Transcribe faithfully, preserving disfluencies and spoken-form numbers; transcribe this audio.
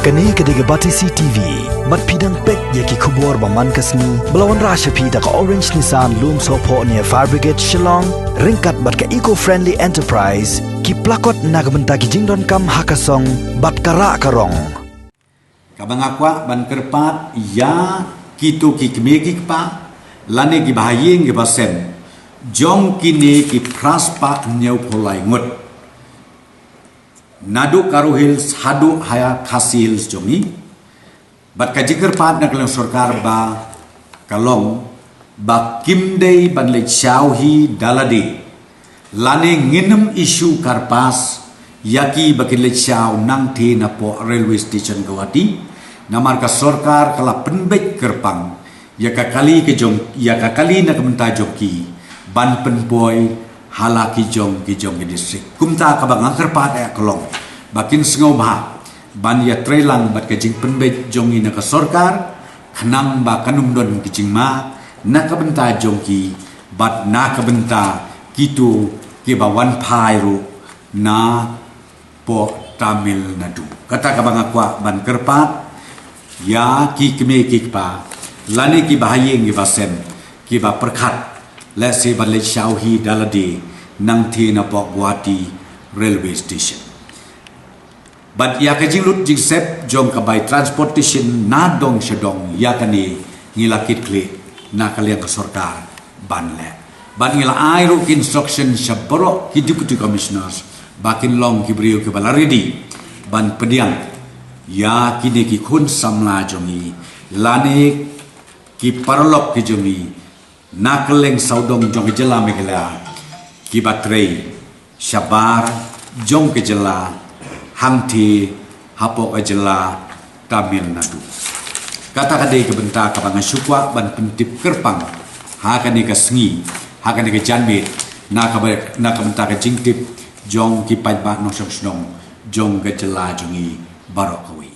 Kane ka dei ka Batesi T V. Bad phi dang peit ïa ki khubor ba man ka sngi ba la wanrah sha phi da ka Orange Nissan Lumsohphoh near Fire Brigade Shillong, ryngkat bad ka Eco Friendly Enterprise, ki plakot na ka bynta ki jingdonkam ha ka song bad ka rah ka rong. Kaba nga kwah ban kyrpad ïa kito ki kmie ki kpa lane ki bahaïing ki basem jong kine ki phra spah hynñiewphew lai ngut, naduh Garo Hills haduh ha Khasi Hills jong ngi. Bad ka jingkyrpad na ka liang sorkar ba ka long ba kim dei ban leit shaw hi da lade, lane ngin ym issue car pass ïa ki ba kin leit shaw nangtei napoh railway station Guwahati. Namar ka sorkar ka la pynbeit kyrpang ïa ka kali ka jong, ïa ka kali na ka bynta jong ki ban pynpoi ha la ki jong ki jong ki district. Kumta kaba nga kyrpad eh ka long ba kin sngewbha ban ïatreilang bad ka jingpynbeit jong ngi na ka sorkar, khnang ba kan ym don ki jingma na ka bynta jong ki bad na ka bynta kito kiba wan phai ruh napoh Tamil Nadu. Kata kaba nga kwah ban kyrpad ïa ki kmie ki kpa lane ki bahaïing ki basem kiba pyrkhat lehse ban leit shaw hi da lade nangtei napoh Guwahati railway station. Bad ïa ka jinglut jingsep jong ka bai transportation na dong sha dong, ïa kane ngi la kitkhlieh na ka liang ka sorkar ban leh. Bad ngi la ai ruh ki instruction sha baroh ki deputy commissioners ba kin long ki briew kiba la ready ban pdiang ïa kine ki khun samla jong ngi lane ki paralok ki jong ngi na kylleng sawdong jong ka jylla Meghalaya kiba trei shabar jong ka jylla hangtei hapoh ka jylla Tamil Nadu. Kata ka dei ka bynta kaba nga shu kwah ban pyntip kyrpang ha kane ka sngi, ha kane ka janmiet, na ka ba-, na ka bynta ka jingtip jong ki paidbah nongshong shnong jong ka jylla jong ngi baroh kawei.